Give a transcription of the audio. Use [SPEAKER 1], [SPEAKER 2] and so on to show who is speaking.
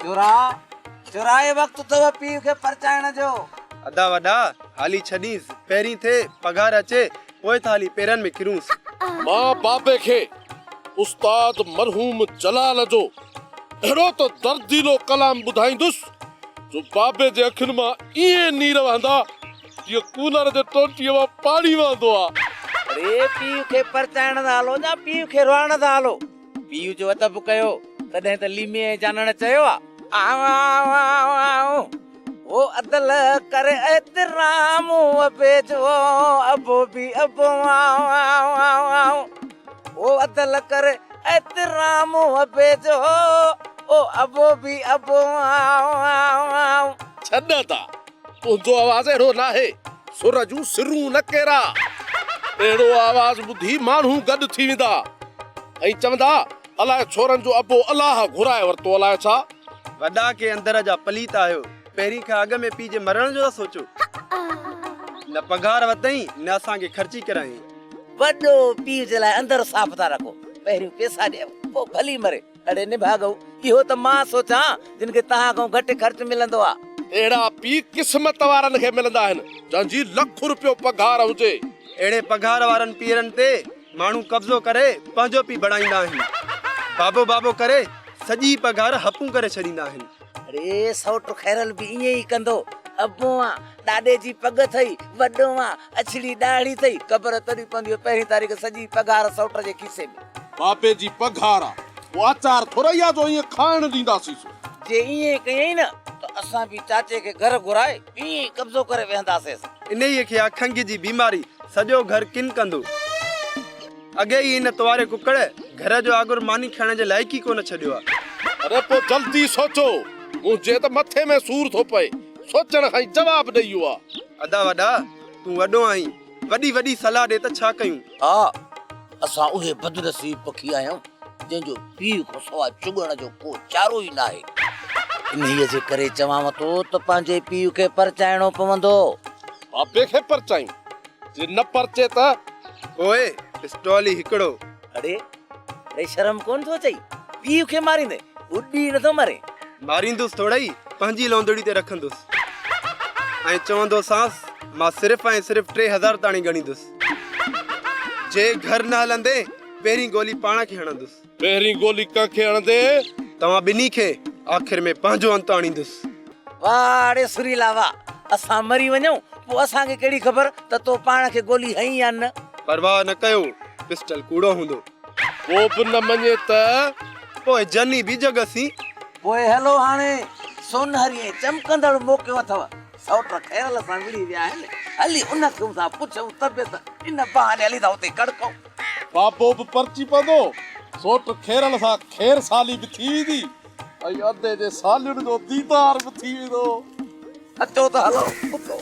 [SPEAKER 1] چورا، چورائي وقت اٿئو پيء کي پرچائڻ جو.
[SPEAKER 2] ادا وڏا، هالي ڇڏينس، پهرين ٿئي پگهار اچي، پوء ٿا هلي پيرن ۾ ڪرونس.
[SPEAKER 3] مان بابي کي استاد مرحوم جلال جو اهڙو ته درديلو ڪلام ٻڌائيندس جو بابي جي اکين مان ائين نير وهندا جيئن ڪولر جي ٽوٽيء مان پاڻي وهندو آ.
[SPEAKER 1] اڙي پيء کي پرچائڻ ٿا هلو يا پيء کي روئڻ ٿا هلو؟ پيء جو ادب ڪيو تڏهن ته ليمي ۽ جانڻ چيو آ، آئون آئون آئون آئون. او عدل ڪر احترام ابي جو ابو به ابو آئون آئون آئون آئون. او عدل ڪر احترام ابي جو او ابو به ابو آئون آئون آئون.
[SPEAKER 3] ڇڏ ادا، تنهنجو آواز اهڙو ناهي، سر جون سرون نه ڪيراء. اهڙو آواز ٻڌي ماڻهو گڏ ٿي ويندا ۽ چوندا، الاء ڇورن جو ابو الله گهرائي ورتو الاء ڇا.
[SPEAKER 2] وڏا ڪي اندر جا پليت آهيو، پهرين کان اڳ ۾ پيء جي مرڻ جو ٿا سوچو. نه پگهار وتئين نه اسان کي خرچي ڪرايائين.
[SPEAKER 1] وڏو پيء جي لاء اندر صاف ٿا رکو، پهريون پيسا ڏيو پوء ڀلي مري. اڙي نڀاڳئو، اهو ته مان سوچان جن کي توهان کان گهٽ خرچ ملندو آ.
[SPEAKER 3] اهڙا پيء قسمت وارن کي ملندا آهن، جنهن جي لک روپيو پگهار هجي.
[SPEAKER 2] اهڙي پگهار وارن پيئرن تي ماڻهو قبضو ڪري پنهنجو پيء بڻائيندا آهن. بابو بابو ڪري سڄي پگهار هپون ڪري ڇڏيندا آهن.
[SPEAKER 1] اڙي سئوٽ خيرل به ائين ئي ڪندو. ابو آن، ڏاڏي جي پڳ اٿئي، وڏو آن، اڇڙي ڏاڙهي اٿئي، خبر تڏهن پوندي پهرين تاريخ سڄي پگهار سئوٽ جي کيسي ۾.
[SPEAKER 3] بابي جي پگهار آ، پوء آچار ٿورئي آ جو ائين کائڻ ڏينداسينس.
[SPEAKER 1] جي ائين ڪيائين نه ته اسان به چاچي کي گهر گهرائي ائين ئي قبضو ڪري ويهنداسينس.
[SPEAKER 2] انهيء کي آ کنگهه جي بيماري، سڄو گهر ڪن ڪندو. اڳي ئي هن تواري ڪڪڙ گهر جو آڳر ماني کائڻ جي لائق ئي ڪونه ڇڏيو آ.
[SPEAKER 3] اڙي پوء جلدي سوچو، منهنجي ته مٿي ۾ سور ٿو پئي، سوچڻ کان ئي جواب ڏئي ويو آ.
[SPEAKER 2] ادا وڏا، تون وڏو آهين، وڏي وڏي صلاح ڏي ته ڇا ڪيون؟
[SPEAKER 1] ها، اسان اهي بدنصيب پکي آهيون، جنهن جو پيء کان سواء چڳڻ جو ڪو چارو ئي ناهي. انهيء جي ڪري چوانو ٿو ته پنهنجي پيء کي پرچائڻو پوندو.
[SPEAKER 3] بابي کي پرچايون، جي نه پرچي ته؟
[SPEAKER 2] پوء پسٽول ئي هڪڙو.
[SPEAKER 1] اڙي، اڙي شرم ڪونه ٿو اچئي؟ پيء کي ماريندين، ٻڏي نٿو مرين.
[SPEAKER 2] ماريندس ٿورئي، پنهنجي لوندڙي تي رکندس ۽ چوندوسانس، مان صرف ۽ صرف 3000 تاڻي ڳڻيندس. جي گهر نه هلندين، پهرين گولي پاڻ کي هڻندس.
[SPEAKER 3] پهرين گولي ڪنهن کي هڻندين؟
[SPEAKER 2] توهان ٻنهي کي، آخر ۾ پنهنجو انت آڻيندس.
[SPEAKER 1] واهه اڙي سريلا واهه، اسان مري وڃون، پوء اسان کي ڪهڙي خبر ته تو پاڻ کي گولي هنئي يا نه؟
[SPEAKER 2] پرواهه نه ڪيو، پسٽل ڪوڙو هوندو.
[SPEAKER 3] پوء به نه مڃي ته؟
[SPEAKER 2] پوء جني به جڳ سين.
[SPEAKER 1] پوء هلو هاڻي، سونهري ۽ چمڪندڙ موقعو اٿو. سئوٽ خيرل سان وڙهي ويا آهن، هلي ان کان ٿا پڇون طبيعت، ان بهاني هلي ٿا اتي ڪڙڪون.
[SPEAKER 3] بابو به پرچي پوندو، سئوٽ خيرل سان خير سالي به ٿي ويندي ۽ ادي جي سالين جو ديدار به ٿي ويندو.
[SPEAKER 1] اچو ته هلون، اٿو.